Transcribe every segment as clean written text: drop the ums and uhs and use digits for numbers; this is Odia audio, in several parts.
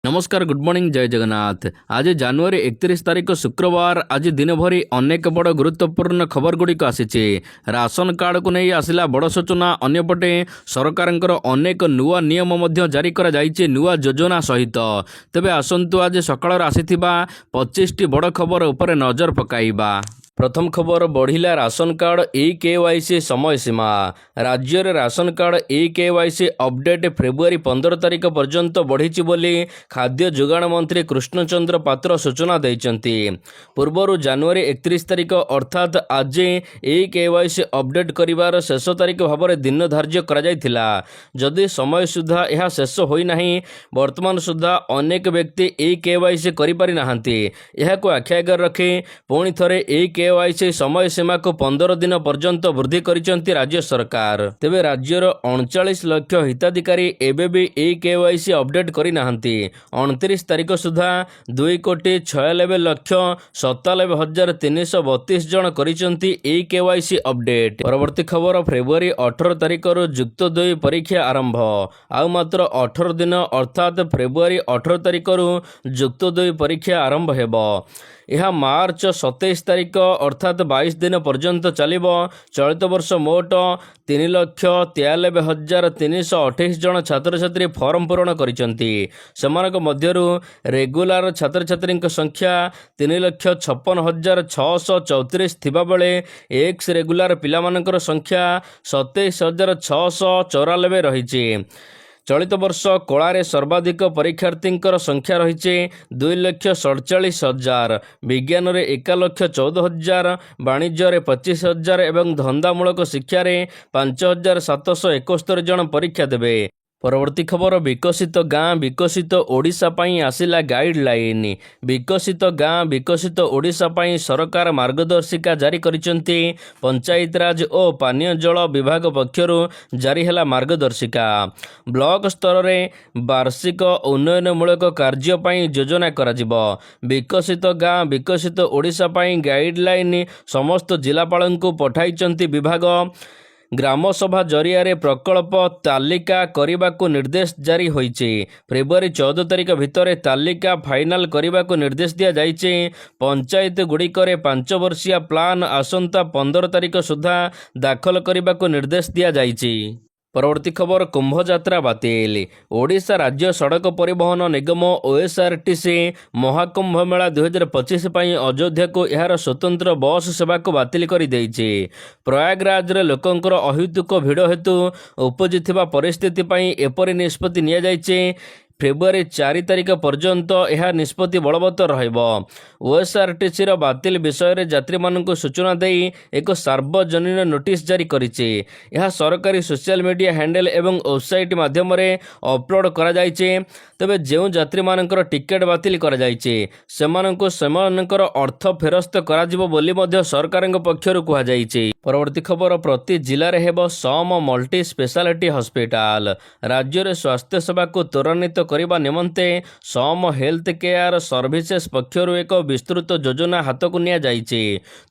ନମସ୍କାର, ଗୁଡ୍ ମର୍ଣ୍ଣିଂ, ଜୟ ଜଗନ୍ନାଥ। ଆଜି ଜାନୁଆରୀ 31 ତାରିଖ, ଶୁକ୍ରବାର। ଆଜି ଦିନଭରି ଅନେକ ବଡ଼ ଗୁରୁତ୍ୱପୂର୍ଣ୍ଣ ଖବରଗୁଡ଼ିକ ଆସିଛି। ରାସନ କାର୍ଡକୁ ନେଇ ଆସିଲା ବଡ଼ ସୂଚନା। ଅନ୍ୟପଟେ ସରକାରଙ୍କର ଅନେକ ନୂଆ ନିୟମ ମଧ୍ୟ ଜାରି କରାଯାଇଛି ନୂଆ ଯୋଜନା ସହିତ। ତେବେ ଆସନ୍ତୁ, ଆଜି ସକାଳର ଆସିଥିବା 25ଟି ବଡ଼ ଖବର ଉପରେ ନଜର ପକାଇବା। ପ୍ରଥମ ଖବର, ବଢ଼ିଲା ରାସନ କାର୍ଡ ଇ କେୱାଇସି ସମୟସୀମା। ରାଜ୍ୟରେ ରାସନ କାର୍ଡ ଇ କେୱାଇସି ଅପଡେଟ୍ ଫେବୃଆରୀ 15 ତାରିଖ ପର୍ଯ୍ୟନ୍ତ ବଢ଼ିଛି ବୋଲି ଖାଦ୍ୟ ଯୋଗାଣ ମନ୍ତ୍ରୀ କୃଷ୍ଣଚନ୍ଦ୍ର ପାତ୍ର ସୂଚନା ଦେଇଛନ୍ତି। ପୂର୍ବରୁ ଜାନୁଆରୀ 31 ତାରିଖ, ଅର୍ଥାତ୍ ଆଜି, ଇ କେୱାଇସି ଅପଡେଟ୍ କରିବାର ଶେଷ ତାରିଖ ଭାବରେ ଦିନ ଧାର୍ଯ୍ୟ କରାଯାଇଥିଲା। ଯଦି ସମୟ ସୁଦ୍ଧା ଏହା ଶେଷ ହୋଇନାହିଁ, ବର୍ତ୍ତମାନ ସୁଦ୍ଧା ଅନେକ ବ୍ୟକ୍ତି ଇ କେୱାଇସି କରିପାରି ନାହାନ୍ତି। ଏହାକୁ ଆଖି ଆଗରେ ରଖି ପୁଣି ଥରେ ଇ କେୱାଇସି ସମୟ ସୀମାକୁ 15 ଦିନ ପର୍ଯ୍ୟନ୍ତ ବୃଦ୍ଧି କରିଛନ୍ତି ରାଜ୍ୟ ସରକାର। ତେବେ ରାଜ୍ୟର 39 ଲକ୍ଷ ହିତାଧିକାରୀ ଏବେ ବି ଇ କେୱାଇସି ଅପଡେଟ୍ କରିନାହାନ୍ତି। 29 ତାରିଖ ସୁଦ୍ଧା 2,96,97,332 ଜଣ କରିଛନ୍ତି ଇ କେୱାଇସି ଅପଡେଟ୍। ପରବର୍ତ୍ତୀ ଖବର, ଫେବୃଆରୀ 18 ତାରିଖରୁ ଯୁକ୍ତ ଦୁଇ ପରୀକ୍ଷା ଆରମ୍ଭ। ଆଉ ମାତ୍ର 18 ଦିନ, ଅର୍ଥାତ୍ ଫେବୃଆରୀ 18 ତାରିଖରୁ ଯୁକ୍ତ ଦୁଇ ପରୀକ୍ଷା ଆରମ୍ଭ ହେବ। ଏହା ମାର୍ଚ୍ଚ 27 ତାରିଖ, ଅର୍ଥାତ୍ 22 ଦିନ ପର୍ଯ୍ୟନ୍ତ ଚାଲିବ। ଚଳିତ ବର୍ଷ ମୋଟ 3,93,328 ଜଣ ଛାତ୍ରଛାତ୍ରୀ ଫର୍ମ ପୂରଣ କରିଛନ୍ତି। ସେମାନଙ୍କ ମଧ୍ୟରୁ ରେଗୁଲାର ଛାତ୍ରଛାତ୍ରୀଙ୍କ ସଂଖ୍ୟା 3,56,634 ଥିବାବେଳେ ଏକ୍ସ ରେଗୁଲାର ପିଲାମାନଙ୍କର ସଂଖ୍ୟା 27,694 ରହିଛି। ଚଳିତ ବର୍ଷ କଳାରେ ସର୍ବାଧିକ ପରୀକ୍ଷାର୍ଥୀଙ୍କର ସଂଖ୍ୟା ରହିଛି 2,47,000, ବିଜ୍ଞାନରେ 1,14,000, ବାଣିଜ୍ୟରେ 25,000 ଏବଂ ଧନ୍ଦାମୂଳକ ଶିକ୍ଷାରେ 5771 ଜଣ ପରୀକ୍ଷା ଦେବେ। ପରବର୍ତ୍ତୀ ଖବର, ବିକଶିତ ଗାଁ ବିକଶିତ ଓଡ଼ିଶା ପାଇଁ ଆସିଲା ଗାଇଡଲାଇନ୍। ବିକଶିତ ଗାଁ ବିକଶିତ ଓଡ଼ିଶା ପାଇଁ ସରକାର ମାର୍ଗଦର୍ଶିକା ଜାରି କରିଛନ୍ତି। ପଞ୍ଚାୟତିରାଜ ଓ ପାନୀୟ ଜଳ ବିଭାଗ ପକ୍ଷରୁ ଜାରି ହେଲା ମାର୍ଗଦର୍ଶିକା। ବ୍ଲକ ସ୍ତରରେ ବାର୍ଷିକ ଉନ୍ନୟନମୂଳକ କାର୍ଯ୍ୟ ପାଇଁ ଯୋଜନା କରାଯିବ। ବିକଶିତ ଗାଁ ବିକଶିତ ଓଡ଼ିଶା ପାଇଁ ଗାଇଡଲାଇନ୍ ସମସ୍ତ ଜିଲ୍ଲାପାଳଙ୍କୁ ପଠାଇଛନ୍ତି ବିଭାଗ। ଗ୍ରାମସଭା ଜରିଆରେ ପ୍ରକଳ୍ପ ତାଲିକା କରିବାକୁ ନିର୍ଦ୍ଦେଶ ଜାରି ହୋଇଛି। ଫେବୃଆରୀ 14 ତାରିଖ ଭିତରେ ତାଲିକା ଫାଇନାଲ କରିବାକୁ ନିର୍ଦ୍ଦେଶ ଦିଆଯାଇଛି। ପଞ୍ଚାୟତଗୁଡ଼ିକରେ 5 ବର୍ଷିଆ ପ୍ଲାନ୍ ଆସନ୍ତା 15 ତାରିଖ ସୁଦ୍ଧା ଦାଖଲ କରିବାକୁ ନିର୍ଦ୍ଦେଶ ଦିଆଯାଇଛି। ପରବର୍ତ୍ତୀ ଖବର, କୁମ୍ଭଯାତ୍ରା ବାତିଲ। ଓଡ଼ିଶା ରାଜ୍ୟ ସଡ଼କ ପରିବହନ ନିଗମ, ଓଏସ୍ଆରଟିସି, ମହାକୁମ୍ଭ ମେଳା 2025 ପାଇଁ ଅଯୋଧ୍ୟାକୁ ଏହାର ସ୍ୱତନ୍ତ୍ର ବସ୍ ସେବାକୁ ବାତିଲ କରିଦେଇଛି। ପ୍ରୟାଗରାଜରେ ଲୋକଙ୍କର ଅହେତୁକ ଭିଡ଼ ହେତୁ ଉପୁଜିଥିବା ପରିସ୍ଥିତି ପାଇଁ ଏପରି ନିଷ୍ପତ୍ତି ନିଆଯାଇଛି। ଫେବୃଆରୀ 4 ତାରିଖ ପର୍ଯ୍ୟନ୍ତ ଏହା ନିଷ୍ପତ୍ତି ବଳବତ୍ତର ରହିବ। ଓଏସ୍ଆରଟିସିର ବାତିଲ ବିଷୟରେ ଯାତ୍ରୀମାନଙ୍କୁ ସୂଚନା ଦେଇ ଏକ ସାର୍ବଜନୀନ ନୋଟିସ୍ ଜାରି କରିଛି। ଏହା ସରକାରୀ ସୋସିଆଲ ମିଡିଆ ହ୍ୟାଣ୍ଡେଲ ଏବଂ ୱେବସାଇଟ୍ ମାଧ୍ୟମରେ ଅପଲୋଡ୍ କରାଯାଇଛି। ତେବେ ଯେଉଁ ଯାତ୍ରୀମାନଙ୍କର ଟିକେଟ୍ ବାତିଲ କରାଯାଇଛି, ସେମାନଙ୍କୁ ସେମାନଙ୍କର ଅର୍ଥ ଫେରସ୍ତ କରାଯିବ ବୋଲି ମଧ୍ୟ ସରକାରଙ୍କ ପକ୍ଷରୁ କୁହାଯାଇଛି। ପରବର୍ତ୍ତୀ ଖବର, ପ୍ରତି ଜିଲ୍ଲାରେ ହେବ ସମ୍ ମଲ୍ଟି ସ୍ପେଶାଲିଟି ହସ୍ପିଟାଲ। ରାଜ୍ୟରେ ସ୍ୱାସ୍ଥ୍ୟ ସେବାକୁ ତ୍ୱରାନ୍ୱିତ କରିବା ନିମନ୍ତେ ସମ୍ ହେଲ୍ଥ କେୟାର ସର୍ଭିସେସ୍ ପକ୍ଷରୁ ଏକ ବିସ୍ତୃତ ଯୋଜନା ହାତକୁ ନିଆଯାଇଛି।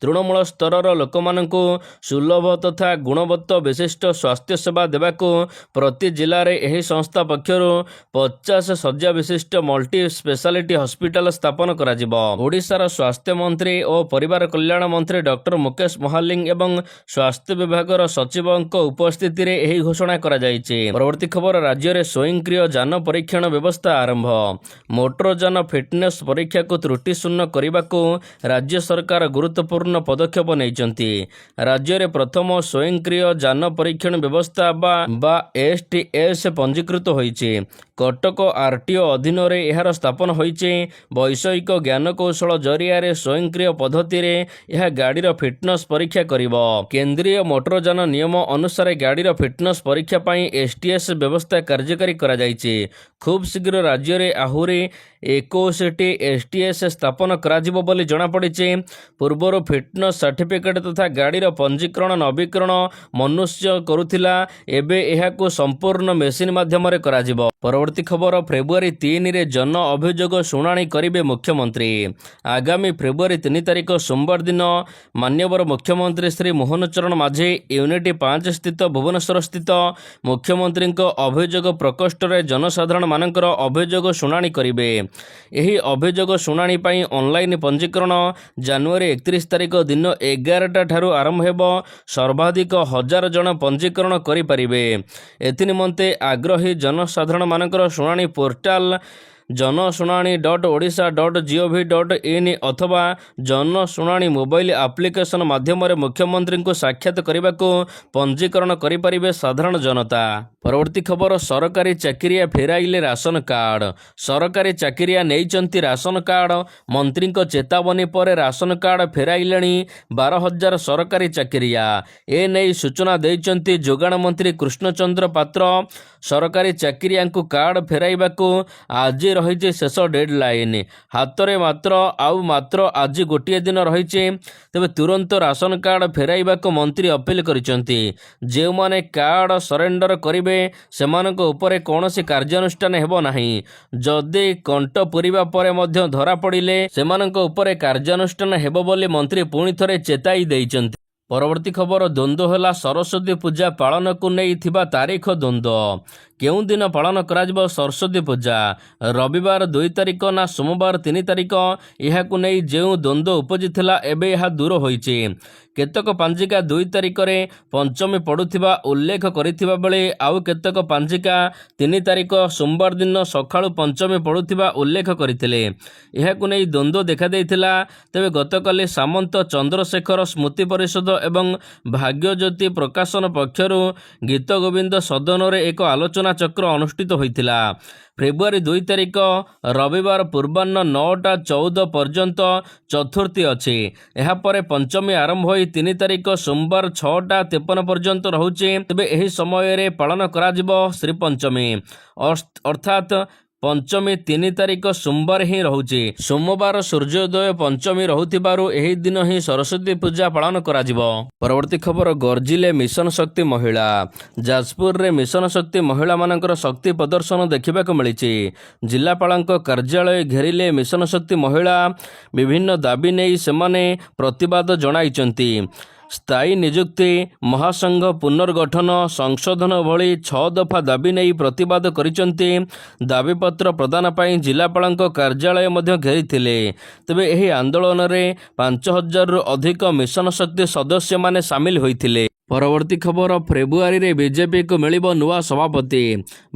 ତୃଣମୂଳ ସ୍ତରର ଲୋକମାନଙ୍କୁ ସୁଲଭ ତଥା ଗୁଣବତ୍ତା ବିଶିଷ୍ଟ ସ୍ୱାସ୍ଥ୍ୟ ସେବା ଦେବାକୁ ପ୍ରତି ଜିଲ୍ଲାରେ ଏହି ସଂସ୍ଥା ପକ୍ଷରୁ 50 ଶଯ୍ୟା ବିଶିଷ୍ଟ ମଲ୍ଟି ସ୍ପେଶାଲିଟି ହସ୍ପିଟାଲ ସ୍ଥାପନ କରାଯିବ। ଓଡ଼ିଶାର ସ୍ୱାସ୍ଥ୍ୟ ମନ୍ତ୍ରୀ ଓ ପରିବାର କଲ୍ୟାଣ ମନ୍ତ୍ରୀ ଡକ୍ଟର ମୁକେଶ ମହାଲିଙ୍ଗ ଏବଂ ସ୍ୱାସ୍ଥ୍ୟ ବିଭାଗର ସଚିବଙ୍କ ଉପସ୍ଥିତିରେ ଏହି ଘୋଷଣା କରାଯାଇଛି। ପରବର୍ତ୍ତୀ ଖବର, ରାଜ୍ୟରେ ସ୍ୱୟଂକ୍ରିୟ ଯାନ ପରୀକ୍ଷଣ ବ୍ୟବସ୍ଥା ଆରମ୍ଭ। ମୋଟର ଯାନ ଫିଟନେସ୍ ପରୀକ୍ଷାକୁ ତ୍ରୁଟିଶୂନ୍ୟ କରିବାକୁ ରାଜ୍ୟ ସରକାର ଗୁରୁତ୍ୱପୂର୍ଣ୍ଣ ପଦକ୍ଷେପ ନେଇଛନ୍ତି। ରାଜ୍ୟରେ ପ୍ରଥମ ସ୍ୱୟଂକ୍ରିୟ ଯାନ ପରୀକ୍ଷଣ ବ୍ୟବସ୍ଥା ବା ଏସ୍ଟିଏସ୍ ପଞ୍ଜୀକୃତ ହୋଇଛି। କଟକ ଆରଟିଓ ଅଧୀନରେ ଏହାର ସ୍ଥାପନ ହୋଇଛି। ବୈଷୟିକ ଜ୍ଞାନକୌଶଳ ଜରିଆରେ ସ୍ୱୟଂକ୍ରିୟ ପଦ୍ଧତିରେ ଏହା ଗାଡ଼ିର ଫିଟନେସ୍ ପରୀକ୍ଷା କରିବ। କେନ୍ଦ୍ରୀୟ ମୋଟରଯାନ ନିୟମ ଅନୁସାରେ ଗାଡ଼ିର ଫିଟନେସ୍ ପରୀକ୍ଷା ପାଇଁ ଏସ୍ଟିଏସ୍ ବ୍ୟବସ୍ଥା କାର୍ଯ୍ୟକାରୀ କରାଯାଇଛି। ଖୁବ୍ ଶୀଘ୍ର ରାଜ୍ୟରେ ଆହୁରି 21ଟି ଏସ୍ଟିଏସ୍ ସ୍ଥାପନ କରାଯିବ ବୋଲି ଜଣାପଡ଼ିଛି। ପୂର୍ବରୁ ଫିଟନେସ୍ ସାର୍ଟିଫିକେଟ୍ ତଥା ଗାଡ଼ିର ପଞ୍ଜୀକରଣ ନବୀକରଣ ମନୁଷ୍ୟ କରୁଥିଲା। ଏବେ ଏହାକୁ ସମ୍ପୂର୍ଣ୍ଣ ମେସିନ୍ ମାଧ୍ୟମରେ କରାଯିବ। ପରବର୍ତ୍ତୀ ଖବର, ଫେବୃଆରୀ ଫେବୃଆରୀ 3ରେ ଜନ ଅଭିଯୋଗ ଶୁଣାଣି କରିବେ ମୁଖ୍ୟମନ୍ତ୍ରୀ। ଆଗାମୀ ଫେବୃଆରୀ 3 ତାରିଖ ସୋମବାର ଦିନ ମାନ୍ୟବର ମୁଖ୍ୟମନ୍ତ୍ରୀ ଶ୍ରୀ ମୋହନ ଚରଣ ମାଝୀ ୟୁନିଟ୍ 5 ସ୍ଥିତ ଭୁବନେଶ୍ୱର ସ୍ଥିତ ମୁଖ୍ୟମନ୍ତ୍ରୀଙ୍କ ଅଭିଯୋଗ ପ୍ରକୋଷ୍ଠରେ ଜନସାଧାରଣମାନଙ୍କର ଅଭିଯୋଗ ଶୁଣାଣି କରିବେ। ଏହି ଅଭିଯୋଗ ଶୁଣାଣି ପାଇଁ ଅନଲାଇନ୍ ପଞ୍ଜୀକରଣ ଜାନୁଆରୀ 31 ତାରିଖ ଦିନ 11ଟା ଠାରୁ ଆରମ୍ଭ ହେବ। ସର୍ବାଧିକ 1000 ଜଣ ପଞ୍ଜୀକରଣ କରିପାରିବେ। ଏଥିନିମନ୍ତେ ଆଗ୍ରହୀ ଜନସାଧାରଣମାନଙ୍କର ଶୁଣାଣି ପୋର୍ଟାଲ janashunani.odisha.gov.in ଅଥବା ଜନଶୁଣାଣି ମୋବାଇଲ ଆପ୍ଲିକେସନ ମାଧ୍ୟମରେ ମୁଖ୍ୟମନ୍ତ୍ରୀଙ୍କୁ ସାକ୍ଷାତ କରିବାକୁ ପଞ୍ଜୀକରଣ କରିପାରିବେ ସାଧାରଣ ଜନତା। ପରବର୍ତ୍ତୀ ଖବର, ସରକାରୀ ଚାକିରିଆ ଫେରାଇଲେ ରାସନ କାର୍ଡ। ସରକାରୀ ଚାକିରିଆ ନେଇଛନ୍ତି ରାସନ କାର୍ଡ। ମନ୍ତ୍ରୀଙ୍କ ଚେତାବନୀ ପରେ ରାସନ କାର୍ଡ ଫେରାଇଲେଣି 12,000 ସରକାରୀ ଚାକିରିଆ। ଏ ନେଇ ସୂଚନା ଦେଇଛନ୍ତି ଯୋଗାଣ ମନ୍ତ୍ରୀ କୃଷ୍ଣଚନ୍ଦ୍ର ପାତ୍ର। ସରକାରୀ ଚାକିରିଆଙ୍କୁ କାର୍ଡ ଫେରାଇବାକୁ ଆଜି ରହିଛି ଶେଷ ଡେଡଲାଇନ୍। ହାତରେ ମାତ୍ର ଆଉ ମାତ୍ର ଆଜି ଗୋଟିଏ ଦିନ ରହିଛି। ତେବେ ତୁରନ୍ତ ରାସନ କାର୍ଡ ଫେରାଇବାକୁ ମନ୍ତ୍ରୀ ଅପିଲ କରିଛନ୍ତି। ଯେଉଁମାନେ କାର୍ଡ ସରେଣ୍ଡର କରିବେ, ସେମାନଙ୍କ ଉପରେ କୌଣସି କାର୍ଯ୍ୟାନୁଷ୍ଠାନ ହେବ ନାହିଁ। ଯଦି କଣ୍ଟ ପୂରିବା ପରେ ମଧ୍ୟ ଧରା ପଡ଼ିଲେ, ସେମାନଙ୍କ ଉପରେ କାର୍ଯ୍ୟାନୁଷ୍ଠାନ ହେବ ବୋଲି ମନ୍ତ୍ରୀ ପୁଣି ଥରେ ଚେତାଇ ଦେଇଛନ୍ତି। ପରବର୍ତ୍ତୀ ଖବର, ଦ୍ୱନ୍ଦ୍ୱ ହେଲା ସରସ୍ୱତୀ ପୂଜା ପାଳନକୁ ନେଇ ଥିବା ତାରିଖ ଦ୍ୱନ୍ଦ୍ୱ। କେଉଁ ଦିନ ପାଳନ କରାଯିବ ସରସ୍ୱତୀ ପୂଜା? ରବିବାର 2 ତାରିଖ ନା ସୋମବାର 3 ତାରିଖ? ଏହାକୁ ନେଇ ଯେଉଁ ଦ୍ୱନ୍ଦ୍ୱ ଉପୁଜିଥିଲା, ଏବେ ଏହା ଦୂର ହୋଇଛି। କେତେକ ପାଞ୍ଜିକା 2 ତାରିଖରେ ପଞ୍ଚମୀ ପଡ଼ୁଥିବା ଉଲ୍ଲେଖ କରିଥିବା ବେଳେ ଆଉ କେତେକ ପାଞ୍ଜିକା 3 ତାରିଖ ସୋମବାର ଦିନ ସକାଳୁ ପଞ୍ଚମୀ ପଡ଼ୁଥିବା ଉଲ୍ଲେଖ କରିଥିଲେ। ଏହାକୁ ନେଇ ଦ୍ୱନ୍ଦ୍ୱ ଦେଖାଦେଇଥିଲା। ତେବେ ଗତକାଲି ସାମନ୍ତ ଚନ୍ଦ୍ରଶେଖର ସ୍ମୃତି ପରିଷଦ ଏବଂ ଭାଗ୍ୟଜ୍ୟୋତି ପ୍ରକାଶନ ପକ୍ଷରୁ ଗୀତଗୋବିନ୍ଦ ସଦନରେ ଏକ ଆଲୋଚନା ଚକ୍ର ଅନୁଷ୍ଠିତ ହୋଇଥିଲା। ଫେବୃଆରୀ 2 ତାରିଖ ରବିବାର ପୂର୍ବାହ୍ନ 9:14 ପର୍ଯ୍ୟନ୍ତ ଚତୁର୍ଥୀ ଅଛି। ଏହାପରେ ପଞ୍ଚମୀ ଆରମ୍ଭ ହୋଇ 3 ତାରିଖ ସୋମବାର 6:53 ପର୍ଯ୍ୟନ୍ତ ରହୁଛି। ତେବେ ଏହି ସମୟରେ ପାଳନ କରାଯିବ ଶ୍ରୀପଞ୍ଚମୀ। ଅର୍ଥାତ୍ ପଞ୍ଚମୀ 3 ତାରିଖ ସୋମବାର ହିଁ ରହୁଛି। ସୋମବାର ସୂର୍ଯ୍ୟୋଦୟ ପଞ୍ଚମୀ ରହୁଥିବାରୁ ଏହି ଦିନ ହିଁ ସରସ୍ୱତୀ ପୂଜା ପାଳନ କରାଯିବ। ପରବର୍ତ୍ତୀ ଖବର, ଗର୍ଜିଲେ ମିଶନ ଶକ୍ତି ମହିଳା। ଯାଜପୁରରେ ମିଶନ ଶକ୍ତି ମହିଳାମାନଙ୍କର ଶକ୍ତି ପ୍ରଦର୍ଶନ ଦେଖିବାକୁ ମିଳିଛି। ଜିଲ୍ଲାପାଳଙ୍କ କାର୍ଯ୍ୟାଳୟ ଘେରିଲେ ମିଶନ ଶକ୍ତି ମହିଳା। ବିଭିନ୍ନ ଦାବି ନେଇ ସେମାନେ ପ୍ରତିବାଦ ଜଣାଇଛନ୍ତି। ସ୍ଥାୟୀ ନିଯୁକ୍ତି, ମହାସଂଘ ପୁନର୍ଗଠନ, ସଂଶୋଧନ ଭଳି ଛଅ ଦଫା ଦାବି ନେଇ ପ୍ରତିବାଦ କରିଛନ୍ତି। ଦାବିପତ୍ର ପ୍ରଦାନ ପାଇଁ ଜିଲ୍ଲାପାଳଙ୍କ କାର୍ଯ୍ୟାଳୟ ମଧ୍ୟ ଘେରିଥିଲେ। ତେବେ ଏହି ଆନ୍ଦୋଳନରେ 5000ରୁ ଅଧିକ ମିଶନ ଶକ୍ତି ସଦସ୍ୟମାନେ ସାମିଲ ହୋଇଥିଲେ। ପରବର୍ତ୍ତୀ ଖବର, ଫେବୃଆରୀରେ ବିଜେପିକୁ ମିଳିବ ନୂଆ ସଭାପତି।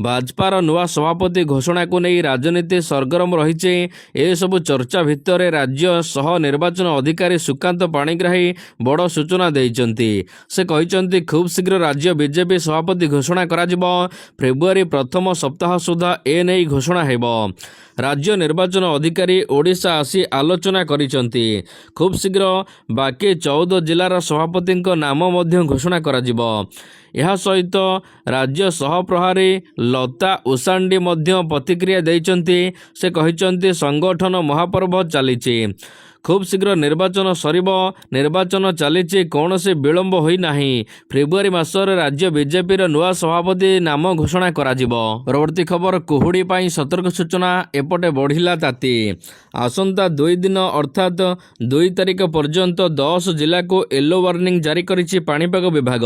ଭାଜପାର ନୂଆ ସଭାପତି ଘୋଷଣାକୁ ନେଇ ରାଜନୀତି ସରଗରମ ରହିଛି। ଏସବୁ ଚର୍ଚ୍ଚା ଭିତରେ ରାଜ୍ୟ ସହ ନିର୍ବାଚନ ଅଧିକାରୀ ସୁକାନ୍ତ ପାଣିଗ୍ରାହୀ ବଡ଼ ସୂଚନା ଦେଇଛନ୍ତି। ସେ କହିଛନ୍ତି, ଖୁବ୍ ଶୀଘ୍ର ରାଜ୍ୟ ବିଜେପି ସଭାପତି ଘୋଷଣା କରାଯିବ। ଫେବୃଆରୀ ପ୍ରଥମ ସପ୍ତାହ ସୁଦ୍ଧା ଏ ନେଇ ଘୋଷଣା ହେବ। ରାଜ୍ୟ ନିର୍ବାଚନ ଅଧିକାରୀ ଓଡ଼ିଶା ଆସି ଆଲୋଚନା କରିଛନ୍ତି। ଖୁବ୍ ଶୀଘ୍ର ବାକି 14 ଜିଲ୍ଲାର ସଭାପତିଙ୍କ ନାମ ମଧ୍ୟ ଘୋଷଣା କରାଯିବ। ଏହା ସହିତ ରାଜ୍ୟ ସହପ୍ରଭାରୀ ଲତା ଉସାଣ୍ଡି ମଧ୍ୟ ପ୍ରତିକ୍ରିୟା ଦେଇଛନ୍ତି। ସେ କହିଛନ୍ତି, ସଂଗଠନ ମହାପର୍ବ ଚାଲିଛି। ଖୁବ୍ ଶୀଘ୍ର ନିର୍ବାଚନ ସରିବ। ନିର୍ବାଚନ ଚାଲିଛି, କୌଣସି ବିଳମ୍ବ ହୋଇନାହିଁ। ଫେବୃଆରୀ ମାସରେ ରାଜ୍ୟ ବିଜେପିର ନୂଆ ସଭାପତି ନାମ ଘୋଷଣା କରାଯିବ। ପରବର୍ତ୍ତୀ ଖବର, କୁହୁଡ଼ି ପାଇଁ ସତର୍କ ସୂଚନା। ଏପଟେ ବଢ଼ିଲା ତାତି। ଆସନ୍ତା 2 ଦିନ ଅର୍ଥାତ୍ 2 ତାରିଖ ପର୍ଯ୍ୟନ୍ତ 10 ଜିଲ୍ଲାକୁ ୟେଲୋ ୱାର୍ଣ୍ଣିଂ ଜାରି କରିଛି ପାଣିପାଗ ବିଭାଗ।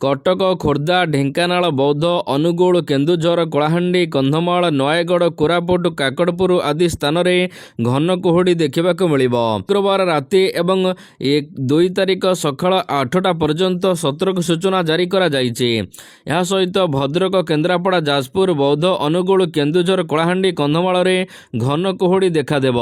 କଟକ, ଖୋର୍ଦ୍ଧା, ଢେଙ୍କାନାଳ, ବୌଦ୍ଧ, ଅନୁଗୁଳ, କେନ୍ଦୁଝର, କଳାହାଣ୍ଡି, କନ୍ଧମାଳ, ନୟାଗଡ଼, କୋରାପୁଟ, କାକଟପୁର ଆଦି ସ୍ଥାନରେ ଘନ କୁହୁଡ଼ି ଦେଖିବାକୁ ମିଳିବ। ଶୁକ୍ରବାର ରାତି ଏବଂ 2 ତାରିଖ ସକାଳ 8ଟା ପର୍ଯ୍ୟନ୍ତ ସତର୍କ ସୂଚନା ଜାରି କରାଯାଇଛି। ଏହା ସହିତ ଭଦ୍ରକ, କେନ୍ଦ୍ରାପଡ଼ା, ଯାଜପୁର, ବୌଦ୍ଧ, ଅନୁଗୁଳ, କେନ୍ଦୁଝର, କଳାହାଣ୍ଡି, କନ୍ଧମାଳରେ ଘନ କୁହୁଡ଼ି ଦେଖାଦେବ।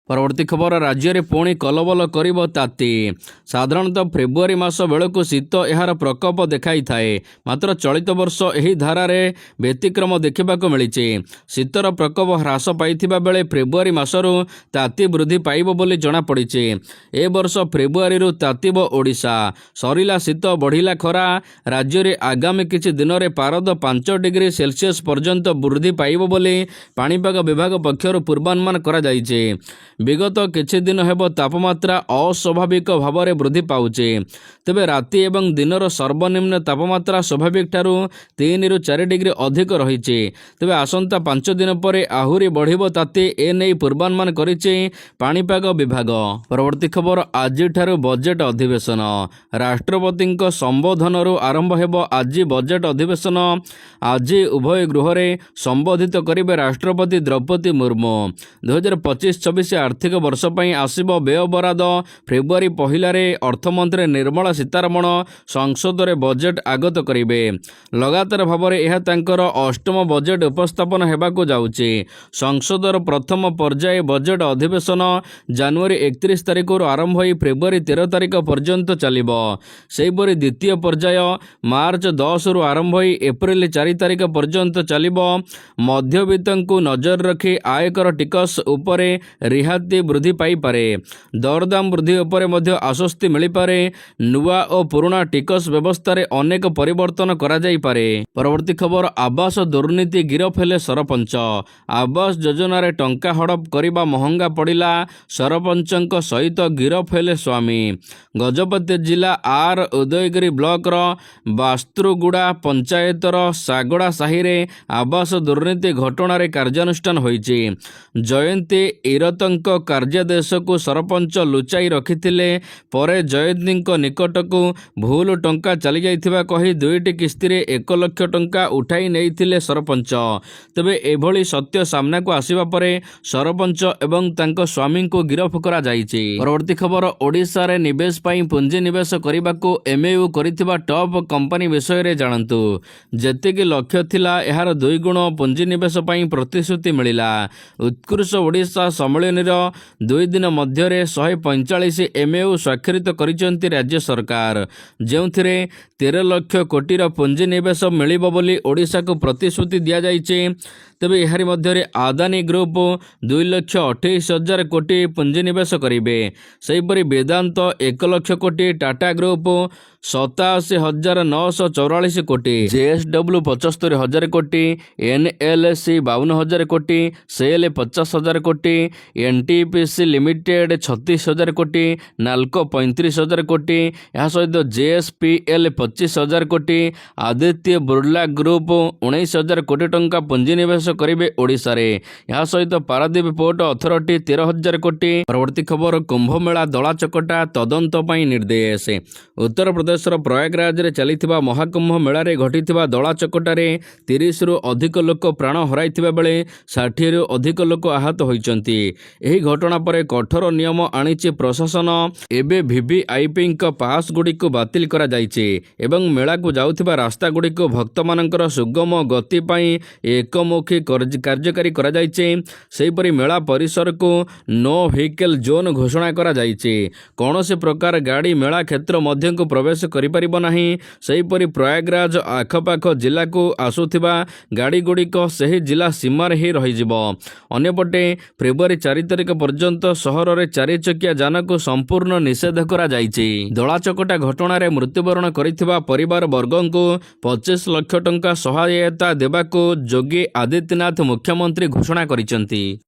ପରବର୍ତ୍ତୀ ଖବର, ରାଜ୍ୟରେ ପୁଣି କଲବଲ କରିବ ତାତି। ସାଧାରଣତଃ ଫେବୃଆରୀ ମାସ ବେଳକୁ ଶୀତ ଏହାର ପ୍ରକୋପ ଦେଖାଇଥାଏ। ମାତ୍ର ଚଳିତ ବର୍ଷ ଏହି ଧାରାରେ ବ୍ୟତିକ୍ରମ ଦେଖିବାକୁ ମିଳିଛି। ଶୀତର ପ୍ରକୋପ ହ୍ରାସ ପାଇଥିବା ବେଳେ ଫେବୃଆରୀ ମାସରୁ ତାତି ବୃଦ୍ଧି ପାଇବ ବୋଲି ଜଣାପଡ଼ିଛି। ଏ ବର୍ଷ ଫେବୃଆରୀରୁ ତାତିବ ଓଡ଼ିଶା। ସରିଲା ଶୀତ, ବଢ଼ିଲା ଖରା। ରାଜ୍ୟରେ ଆଗାମୀ କିଛି ଦିନରେ ପାରଦ 5 ଡିଗ୍ରୀ ସେଲସିୟସ୍ ପର୍ଯ୍ୟନ୍ତ ବୃଦ୍ଧି ପାଇବ ବୋଲି ପାଣିପାଗ ବିଭାଗ ପକ୍ଷରୁ ପୂର୍ବାନୁମାନ କରାଯାଇଛି। ବିଗତ କିଛି ଦିନ ହେବ ତାପମାତ୍ରା ଅସ୍ୱାଭାବିକ ଭାବରେ ବୃଦ୍ଧି ପାଉଛି। ତେବେ ରାତି ଏବଂ ଦିନର ସର୍ବନିମ୍ନ ତାପମାତ୍ରା ସ୍ୱାଭାବିକଠାରୁ 3ରୁ 4 ଡିଗ୍ରୀ ଅଧିକ ରହିଛି। ତେବେ ଆସନ୍ତା 5 ଦିନ ପରେ ଆହୁରି ବଢ଼ିବ ତାତି, ଏନେଇ ପୂର୍ବାନୁମାନ କରିଛି ପାଣିପାଗ ବିଭାଗ। ପରବର୍ତ୍ତୀ ଖବର, ଆଜିଠାରୁ ବଜେଟ୍ ଅଧିବେଶନ। ରାଷ୍ଟ୍ରପତିଙ୍କ ସମ୍ବୋଧନରୁ ଆରମ୍ଭ ହେବ ଆଜି ବଜେଟ୍ ଅଧିବେଶନ। ଆଜି ଉଭୟ ଗୃହରେ ସମ୍ବୋଧିତ କରିବେ ରାଷ୍ଟ୍ରପତି ଦ୍ରୌପଦୀ ମୁର୍ମୁ। 2025-26 ଆର୍ଥିକ ବର୍ଷ ପାଇଁ ଆସିବ ବ୍ୟୟ ବରାଦ। ଫେବୃଆରୀ 1ରେ ଅର୍ଥମନ୍ତ୍ରୀ ନିର୍ମଳା ସୀତାରମଣ ସଂସଦରେ ବଜେଟ୍ ଆଗତ କରିବେ। ଲଗାତାର ଭାବରେ ଏହା ତାଙ୍କର ଅଷ୍ଟମ ବଜେଟ୍ ଉପସ୍ଥାପନ ହେବାକୁ ଯାଉଛି। ସଂସଦର ପ୍ରଥମ ପର୍ଯ୍ୟାୟ ବଜେଟ୍ ଅଧିବେଶନ ଜାନୁଆରୀ 31 ତାରିଖରୁ ଆରମ୍ଭ ହୋଇ ଫେବୃଆରୀ 13 ତାରିଖ ପର୍ଯ୍ୟନ୍ତ ଚାଲିବ। ସେହିପରି ଦ୍ୱିତୀୟ ପର୍ଯ୍ୟାୟ ମାର୍ଚ୍ଚ 10ରୁ ଆରମ୍ଭ ହୋଇ ଏପ୍ରିଲ 4 ତାରିଖ ପର୍ଯ୍ୟନ୍ତ ଚାଲିବ। ମଧ୍ୟବିତ୍ତଙ୍କୁ ନଜର ରଖି ଆୟକର ଟିକସ ଉପରେ ରିହାତି ବୃଦ୍ଧି ପାଇପାରେ। ଦରଦାମ ବୃଦ୍ଧି ଉପରେ ମଧ୍ୟ ଆଶ୍ୱସ୍ତି ମିଳିପାରେ। ନୂଆ ଓ ପୁରୁଣା ଟିକସ ବ୍ୟବସ୍ଥାରେ ଅନେକ ପରିବର୍ତ୍ତନ କରାଯାଇପାରେ। ପରବର୍ତ୍ତୀ ଖବର, ଆବାସ ଦୁର୍ନୀତି, ଗିରଫ ହେଲେ ସରପଞ୍ଚ। ଆବାସ ଯୋଜନାରେ ଟଙ୍କା ହଡପ କରିବା ମହଙ୍ଗା ପଡ଼ିଲା। ସରପଞ୍ଚଙ୍କ ସହିତ ଗିରଫ ହେଲେ ସ୍ୱାମୀ। ଗଜପତି ଜିଲ୍ଲା ଆର୍ ଉଦୟଗିରି ବ୍ଲକର ବାସ୍ତ୍ରୁଗୁଡ଼ା ପଞ୍ଚାୟତର ଶାଗଡ଼ା ସାହିରେ ଆବାସ ଦୁର୍ନୀତି ଘଟଣାରେ କାର୍ଯ୍ୟାନୁଷ୍ଠାନ ହୋଇଛି। ଜୟନ୍ତୀ ଇରତଙ୍କ କାର୍ଯ୍ୟାଦେଶକୁ ସରପଞ୍ଚ ଲୁଚାଇ ରଖିଥିଲେ। ପରେ ଜୟନ୍ତୀଙ୍କ ନିକଟକୁ ଭୁଲ ଟଙ୍କା ଚାଲିଯାଇଥିବା କହି ଦୁଇଟି କିସ୍ତିରେ 1 ଲକ୍ଷ ଟଙ୍କା ଉଠାଇ ନେଇଥିଲେ ସରପଞ୍ଚ। ତେବେ ଏଭଳି ସତ୍ୟ ସାମ୍ନାକୁ ଆସିବା ପରେ ସରପଞ୍ଚ ଏବଂ ତାଙ୍କ ସ୍ୱାମୀଙ୍କୁ ଗିରଫ କରାଯାଇଛି। ପରବର୍ତ୍ତୀ ଖବର, ଓଡ଼ିଶାରେ ନିବେଶ ପାଇଁ ପୁଞ୍ଜି ନିବେଶ କରିବାକୁ ଏମ୍ଓୟୁ କରିଥିବା ଟପ୍ କମ୍ପାନୀ ବିଷୟରେ ଜାଣନ୍ତୁ। ଯେତିକି ଲକ୍ଷ୍ୟ ଥିଲା, ଏହାର ଦୁଇଗୁଣ ପୁଞ୍ଜିନିବେଶ ପାଇଁ ପ୍ରତିଶ୍ରୁତି ମିଳିଲା। ଉତ୍କର୍ଷ ଓଡ଼ିଶା ସମ୍ମିଳନୀର 2 ଦିନ ମଧ୍ୟରେ 145 ଏମ୍ଓୟୁ ସ୍ୱାକ୍ଷରିତ କରିଛନ୍ତି ରାଜ୍ୟ ସରକାର, ଯେଉଁଥିରେ 13 ଲକ୍ଷ କୋଟିର ପୁଞ୍ଜିନିବେଶ ମିଳିବ ବୋଲି ଓଡ଼ିଶାକୁ ପ୍ରତିଶ୍ରୁତି ଦିଆଯାଇଛି। ତେବେ ଏହାରି ମଧ୍ୟରେ ଆଦାନୀ ଗ୍ରୁପ 2,28,000 କୋଟି ପୁଞ୍ଜିନିବେଶ କରିବେ। ସେହିପରି ବେଦାନ୍ତ 1 ଲକ୍ଷ କୋଟି, ଟାଟା ଗ୍ରୁପ 87,944 କୋଟି, ଜେଏସ୍ଡବ୍ଲ୍ୟୁ 75,000 କୋଟି, ଏନ୍ଏଲ୍ସି 52,000 କୋଟି, ସେଲ୍ 50,000 କୋଟି, ଏନ୍ଟିପିସି ଲିମିଟେଡ୍ 36,000 କୋଟି, ନାଲ୍କୋ 35,000 କୋଟି, ଏହା ସହିତ ଜେଏସ୍ପିଏଲ୍ 25,000 କୋଟି, ଆଦିତ୍ୟ ବିର୍ଲା ଗ୍ରୁପ 19,000 କୋଟି ଟଙ୍କା ପୁଞ୍ଜିନିବେଶ କରିବେ ଓଡ଼ିଶାରେ। ଏହା ସହିତ ପାରାଦୀପ ପୋର୍ଟ ଅଥରିଟି 13,000 କୋଟି। ପରବର୍ତ୍ତୀ ଖବର, କୁମ୍ଭମେଳା ଦଳାଚକଟା ତଦନ୍ତ ପାଇଁ ନିର୍ଦ୍ଦେଶ। ଉତ୍ତରପ୍ରଦେଶର ପ୍ରୟାଗରାଜରେ ଚାଲିଥିବା ମହାକୁମ୍ଭ ମେଳାରେ ଘଟିଥିବା ଦଳାଚକଟାରେ 30ରୁ ଅଧିକ ଲୋକ ପ୍ରାଣ ହରାଇଥିବା ବେଳେ 60ରୁ ଅଧିକ ଲୋକ ଆହତ ହୋଇଛନ୍ତି। ଏହି ଘଟଣା ପରେ କଠୋର ନିୟମ ଆଣିଛି ପ୍ରଶାସନ। ଏବେ ଭିଭିଆଇପିଙ୍କ ପାସ୍ଗୁଡ଼ିକୁ ବାତିଲ କରାଯାଇଛି ଏବଂ ମେଳାକୁ ଯାଉଥିବା ରାସ୍ତାଗୁଡ଼ିକୁ ଭକ୍ତମାନଙ୍କର ସୁଗମ ଗତି ପାଇଁ ଏକମୁଖୀ କାର୍ଯ୍ୟକାରୀ କରାଯାଇଛି। ସେହିପରି ମେଳା ପରିସରକୁ ନୋ ଭେହିକେଲ୍ ଜୋନ୍ ଘୋଷଣା କରାଯାଇଛି। କୌଣସି ପ୍ରକାର ଗାଡ଼ି ମେଳା କ୍ଷେତ୍ର ମଧ୍ୟକୁ ପ୍ରବେଶ କରିପାରିବ ନାହିଁ। ସେହିପରି ପ୍ରୟାଗରାଜ ଆଖପାଖ ଜିଲ୍ଲାକୁ ଆସୁଥିବା ଗାଡ଼ିଗୁଡ଼ିକ ସେହି ଜିଲ୍ଲା ସୀମାରେ ହିଁ ରହିଯିବ। ଅନ୍ୟପଟେ ଫେବୃଆରୀ 4 ତାରିଖ ପର୍ଯ୍ୟନ୍ତ ସହରରେ ଚାରିଚକିଆ ଯାନକୁ ସମ୍ପୂର୍ଣ୍ଣ ନିଷେଧ କରାଯାଇଛି। ଦଳାଚକଟା ଘଟଣାରେ ମୃତ୍ୟୁବରଣ କରିଥିବା ପରିବାର ବର୍ଗଙ୍କୁ 25 ଲକ୍ଷ ଟଙ୍କା ସହାୟତା ଦେବାକୁ ଯୋଗୀ ଆଦିତ୍ୟନାଥ ମୁଖ୍ୟମନ୍ତ୍ରୀ ଘୋଷଣା କରିଛନ୍ତି।